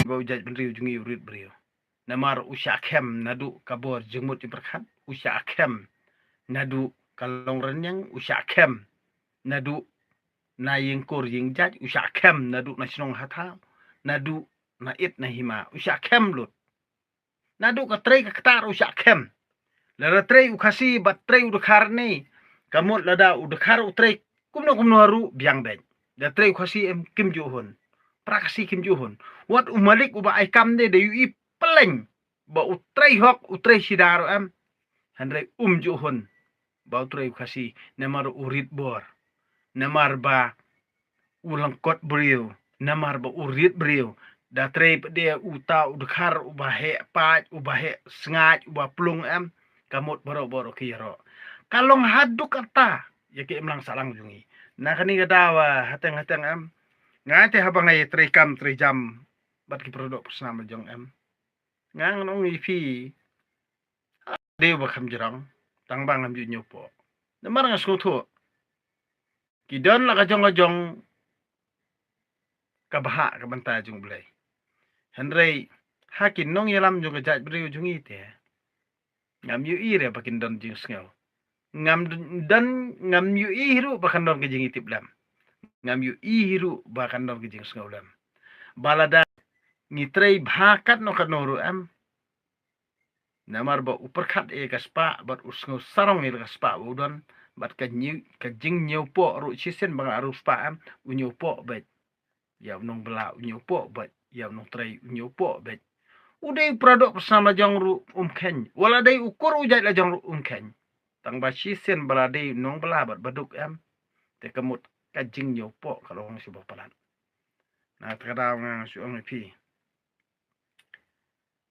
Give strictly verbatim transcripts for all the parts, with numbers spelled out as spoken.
ba u jaitbynriew jong ngi u rit briew. Namar u shah khem naduh ka bor jingmut jingpyrkhat, u shah khem naduh ka long rynïeng, u shah khem naduh na ïing kur ïing jait, u shah khem naduh na shnong ha thaw, naduh na it na hima, u shah khem lut. Naduh ka trei ka ktah u shah khem. Lada trei u Khasi bad trei u Dkhar ne, ka mut lada u Dkhar u trei kumno kumno ruh biang beit. Da trei u Khasi em kim ju hun. Pra Khasi kim ju hun. Wat u malik uba ai kam de da ïohi pleng ba u trei hok u trei sida ruh em. Hynrei um ju hun ba u trei u Khasi namar u rit bor. Namar ba u lyngkot briew, namar ba u rit briew. Da trei pat de uta u Dkhar uba heh paid, uba heh sngaid, uba plung em, ka mut baroh baroh ki ïaroh. Ka long haduh katta ïa ki imlang sahlang jong ngi. Na kane ka daw, ah, hateng hateng em, nga te haba nga ïa trei kam trei jam bad ki product personal jong em, nga ngan ong ïa phi, dei ba kham jrong, tang ba ngam ju ñiewpoh. Namar nga sngewthuh ki don la ka jong ka jong ka bhah ka bynta jong U Blei. Hynrei ha ki nongïalam jong ka jaitbynriew jong ngi te, ngam ïohi re ba kin don jingsngew. Ngam don, ngam ïohi ruh ba kan don ka jingïatiplem. Ngam ïohi ruh ba kan don ka jingsngewlem. Ba lada ngi trei bha katno katno ruh em, namar ba u pyrkhat ïa ka spah bad u sngew sarong ïa ka spah ba u don, bad ka ñiew, ka jingñiewpoh ruh shisien ba nga aru spah em, u ñiewpoh beit ïa u nongbylla, u ñiewpoh beit ïa u nongtrei, u ñiewpoh beit. U dei u product personal la jong ruh um kheiñ, wat la dei u kur u jait la jong ruh um kheiñ. Tang ba shisien ba la dei u nongbylla bad baduk em, te ka mut ka jingñiewpoh ka long shu ba palat. Na kata ka daw nga shu ong ïa phi,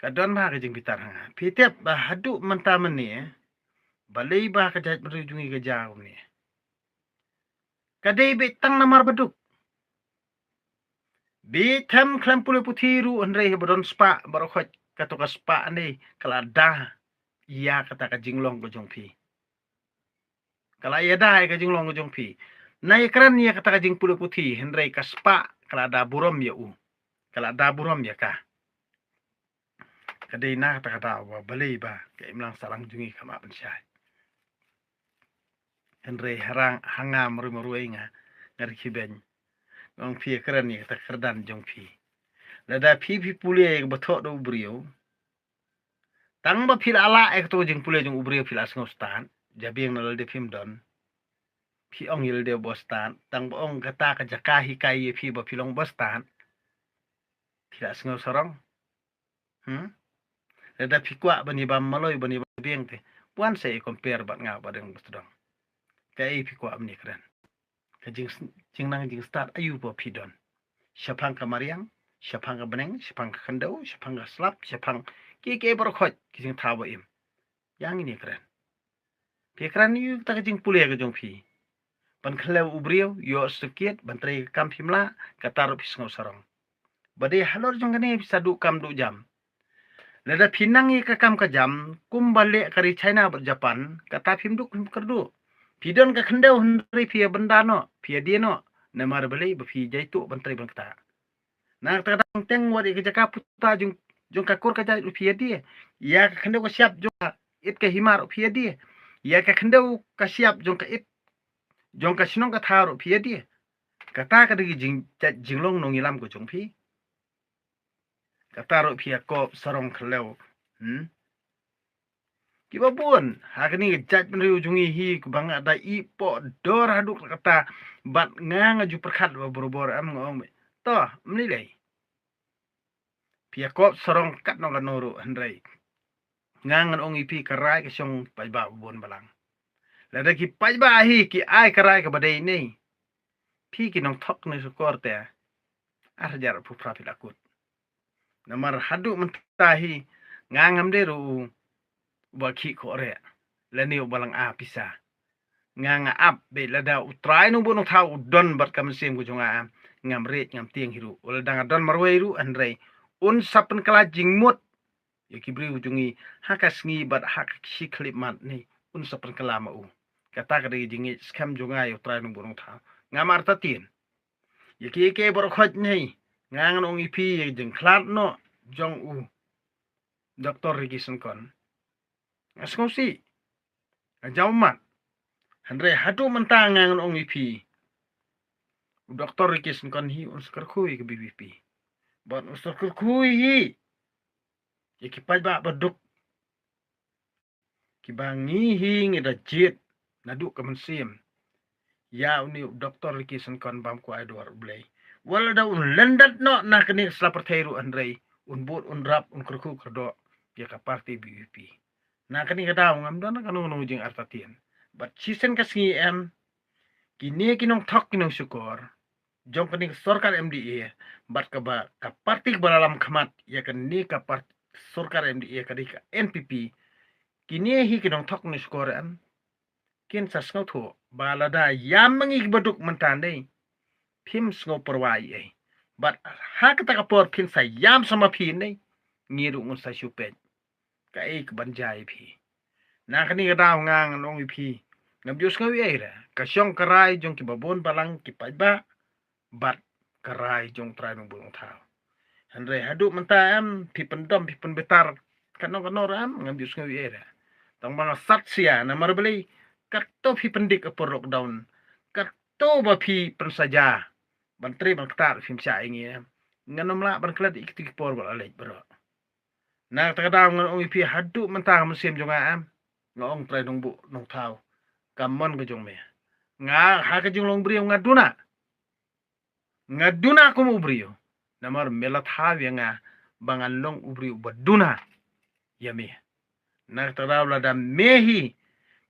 ka don bha ka jingbitar ha nga. Phi tip ba haduh mynta mynne, balei ba ka jaitbynriew jong ngi ka jaw mynne? Ka dei beit tang namar baduk. Beit them khlem pule puthi ruh, hynrei haba don spah baroh khoit, kato ka spah ne ka la da ïa kata ka jinglong ka jong phi. Ka la ïada ïa ka jinglong ka jong phi. Nai kren ïa kata ka jingpule puthi, hynrei ka spah ka la da burom ïa u. Ka la da burom ïa ka. Ka dei na kata ka daw ba balei ba ka imlang sahlang jong ngi kam ap ban shai. Hynrei harang ha nga marwei marwei nga, nga rikhi beiñ. Nga ong phi ïa kren ïa kata ka kyrdan jong phi. Lada phi phi pule ïa kaba thoh da u briew, tang ba phi la lah ïa kato ka jingpule jong u briew phi la sngew stad. Jabieng na lade phim don. Phi ong ïa lade ba stad, tang ba ong kata ka jaka hikai ïa phi ba phi long ba stad, phi la sngew sarong. Hmm? Lada phi kwah ban ïa bam maloi ban ïa bam bieng te, wan sa ïa compare bad nga ba dang ba sdang. Kaei phi kwah ban ïa kren? Ka jing, jingnang jingstad aïu ba phi don? Shaphang ka mariang, shaphang ka bneng, shaphang ka khyndew, shaphang ka slap, shaphang ki, ki baroh khoit ki jingthaw ba im. Ïa ngin ïa kren. Phi kren ïa kata ka jingpule ka jong phi. Ban khlem u briew, ïoh certificate, ban trei ka kam phim lah, kata ruh phi sngew sarong. Ba dei halor jong kane phi sa duh kam duh jam. Lada phi nang ïa ka kam ka jam kumba leh ka ri China bad Japan, kata phim duh phim kyrduh. Phi don ka khyndew hynrei phi ïa bynda noh, phi ïa die noh. Namar balei? Ba phi jaituh ban trei ban ktah. Na kata ka daw teng wat ïa ka jaka puta jong, jong ka kur ka jait ruh phi ïa die. Ïa ka khyndew ka shyiap jong ka it ka hima ruh phi ïa die. Ïa ka khyndew ka shyiap jong ka it, jong ka shnong ka thaw ruh phi ïa die. Kata ka dei ka jing, jait jinglong nongïalam ka jong phi. Kata ruh phi ïa kop sarong khlem. Hmm? Kiba bun ha kane ka jaitbynriew jong ngi hi, kiba nga da i poh dor haduh kata, bad nga nga ju pyrkhat ba barabor em, nga ong, to, mlei lei. Phi ïa kop sarong katno katno ruh, hynrei nga ngan ong ïa phi, ka rai ka shong paidbah ba bun balang. Lada ki paidbah hi ki ai ka rai kaba dei ne, phi ki nongthok ne shukor te, ar hajar arphew phra phi la kut. Namar haduh mynta hi nga ngam dei ruh u ba khih khoh reh lane u ba lang a pisa. Nga nga ap beit lada U Trai Nongbuh Nongthaw u don bad ka mynsiem ka jong nga, ngam rit ngam tieng hi ruh. Lada nga don marwei ruh, hynrei un sa pynkylla jingmut ïa ki briew jong ngi ha ka sngi bad ha ka shi khyllipmat ne, un sa pynkylla ma u. Kata ka dei ka jingngeit skhem jong nga ïa U Trai Nongbuh Nongthaw. Ngam artatien. Ïa ki, ïa ki baroh khoit ne, Nga ngan ong ïa phi ïa ka jingkhlad noh jong u Doctor Ricky Syngkon. Nga sngewsih. Nga jaw mat. Hynrei haduh mynta nga ngan ong ïa phi, u Doctor Ricky Syngkon hi un sa kyrkhu ïa ka VPP. Bad un sa kyrkhu hi ïa ki paidbah baduk. Kiba ngi hi ngi da jied naduh ka mynsiem ïa une u Doctor Ricky Syngkon bam kwai duar U Blei. Wat lada un lyndet noh na kane ka sla pyrthei ruh, hynrei un bud, un rap, un kyrkhu kyrdoh ïa ka party VPP. Na kane ka daw ngam don kano kano jingartatien. Bad shisien ka sngi em, kine ki nongthok ki nongshukor jong kane ka sorkar MDA, bad kaba ka party kaba la lam khmat ïa kane ka par-, sorkar MDA ka dei ka NPP. Kine hi ki nongthok nongshukor em, kin sa sngewthuh ba lada ïam ma ngi kiba duk mynta ne, phim sngew pyrwa ei ei. Bad ha kata ka por phin sa ïam sa ma phi ne, ngi ruh ngun sa shu peit kaei kaban jia ïa phi. Na kane ka daw nga ngan ong ïa phi, ngam ju sngew ei ei re. Ka shong ka rai jong kiba bun balang ki paidbah bad ka rai jong Trai Nongbuh Nongthaw. Hynrei haduh mynta em phi pyndom phi pynbitar kano kano re em, ngam ju sngew ei ei re. Tang ba nga sat sia namar balei, katto phi pyndik ha por lockdown, katto ba phi pynsaja ban trei ban ktah phim shah ïa ngi em. Ngan ym lah ban klet ïa kito ki por ba la leit baroh. Na kata ka daw ngan ong ïa phi haduh mynta ka mynsiem jong nga em, nga ong Trai Nongbuh Nongthaw, ka mon ka jong me. Nga ha ka jinglong briew nga duna. Nga duna kum u briew. Namar me la thaw ïa nga ba ngan long u briew ba duna ïa me. Na kata ka daw lada me hi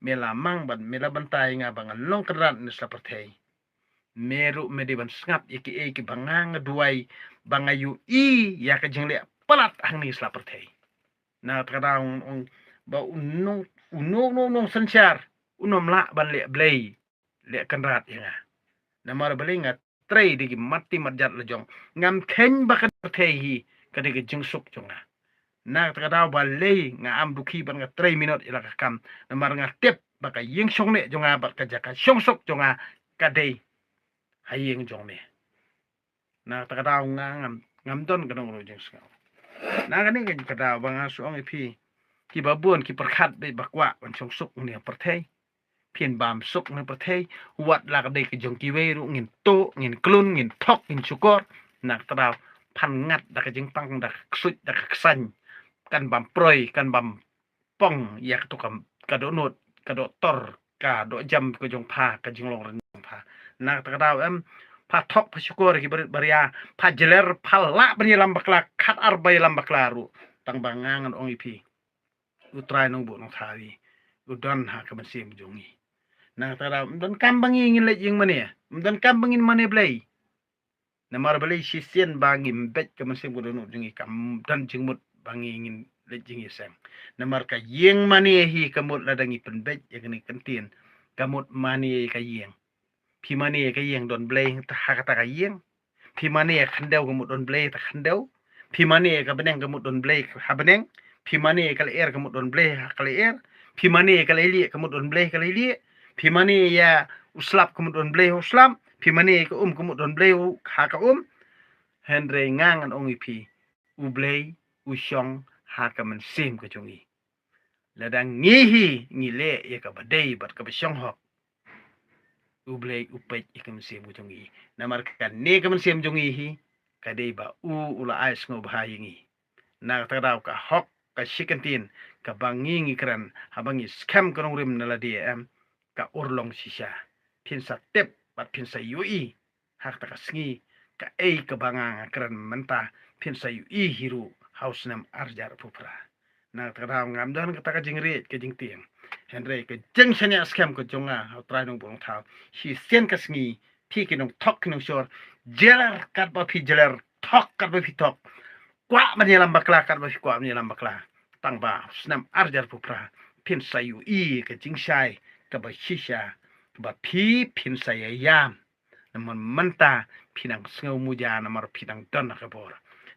me la mang bad me la bynta ïa nga ba ngan long kynrad ne sla pyrthei, me ruh me dei ban sngap ïa kiei kiba nga nga duwai ba nga ïohi ïa ka jingleh palat hangne sla pyrthei. Na kata ka daw ong ba u nong, u nong, nong, nongsynshar un ym lah ban leh blei leh kynrad ïa nga. Namar balei, nga trei da ki mat ti mat jat la jong. Ngam kheiñ ba ka pyrthei hi ka dei ka jingsuk jong nga. Na kata ka daw balei nga am dukhi ban nga trei minot ïa la ka kam. Namar nga tip ba ka ïing shong neh jong nga bad ka jaka shongsuk jong nga ka dei ha ïing jong me. Na kata ka daw nga ngam, ngam don ka nongro jingsngew. Na kane ka daw ba nga shu ong ïa phi, kiba bun ki pyrkhat beit ba kwah ban shongsuk ne pyrthei. Phin bam suk ne pyrthei, wat la ka dei ka jong kiwei ruh ngin tuh, ngin klun, ngin thok, ngin shukor. Na kata daw phan ngat da ka jingpang, da ka ksuid, da ka ksain. Kan bam proi, kan bam pong ïa kato ka, ka dohnud, ka dohtor, ka dohjem ka jong pha, ka jinglong ren jong pha. Na kata ka daw em, pha thok, pha shukor ïa ki barit baria, pha jler, pha lah ban ïalam bakla, khatar ba ïalam bakla ruh. Tang ba nga ngan ong ïa phi, U Trai Nongbuh Nongthaw hi u don ha ka mynsiem jong ngi. Na kata ka daw ym don kam ba ngi ngin leit ïing mane, ym don kam ba ngin mane blei. Namar balei, shisien ba ngim beit ka mynsiem ka dohnud jong ngi, kam don jingmut ba ngi ngin leit jingïaseng. Namar ka ïing mane hi ka mut lada ngi pynbeit ïa kane ka ktien, ka mut mane ïa ka ïing. Phi mane ïa ka ïing, don blei ha kata ka ïing. Phi mane ïa ka khyndew, ka mut don blei ha ka khyndew. Phi mane ïa ka bneng, ka mut don blei ha bneng. Phi mane ïa ka lyer, ka mut don blei ha ka lyer. Phi mane ïa ka lailieh, ka mut don blei ha ka lailieh. Phi mane ïa u slap, ka mut don blei ha u slap. Phi mane ïa ka um, ka mut don blei ha ka um. Hynrei nga ngan ong ïa phi, U Blei u shong ha ka mynsiem ka jong ngi. Lada ngi hi ngi leh ïa kaba dei bad kaba shong hok, U Blei u peit ïa ka mynsiem ka jong ngi. Namar kane ka mynsiem jong ngi hi ka dei ba u u la ai sngewbha ïa ngi. Na kata ka daw ka hok, ka shi kyntien kaba ngi ngi kren haba ngi skhem ka nongrim na lade em, ka urlong shisha. Phin sa tip bad phin sa ïohi ha kata ka sngi kaei kaba nga nga kren mynta, phin sa ïohi hi ruh ha u snem arhajar arphew phra. Na kata ka daw ngam don kata ka jingriej ka jingtieng. Hynrei ka jingshaniah skhem ka jong nga ha U Trai Nongbuh Nongthaw, shisien ka sngi, phi ki nongthok ki nongshor, jler katba phi jler, thok katba phi thok, kwah ban ïalam bakla katba phi kwah ban ïalam bakla, tang ba ha u snem arhajar arphew phra phin sa ïohi ka jingshai kaba shisha kaba phi phin sa ïa ïam. Namar mynta phi nang sngew muja namar phi nang don ha ka bor.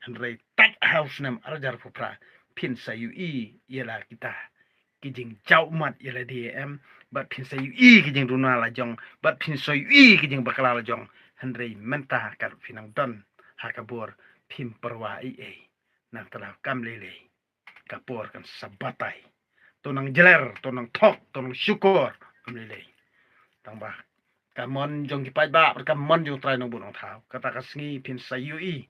Hynrei tad ha u snem arhajar arphew phra phin sa ïohi ïa la kita ki jingjaw ummat ïa lade em, bad phin sa ïohi ki jingduna la jong, bad phin sa ïohi ki jingbakla la jong. Hynrei mynta kat phi nang don ha ka bor phim pyrwa ei ei. Nangta la kam lei lei ka por kan sa batai. To nang jler, to nang thok, to nang shukor, kam lei lei. Tang ba ka mon jong ki paidbah bad ka mon jong U Trai Nongbud Nongthaw, kata ka sngi phin sa ïohi.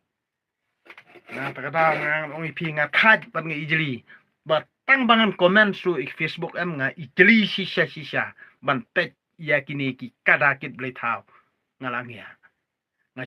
Nangta ka daw nga ong ïa phi nga thait bad nga ijli. Bad tang ba ngan comment shuh ïa ki Facebook em, nga ijli shisha shisha ban peit ïa kine ki kada kit blei thaw. Nga la ngiah.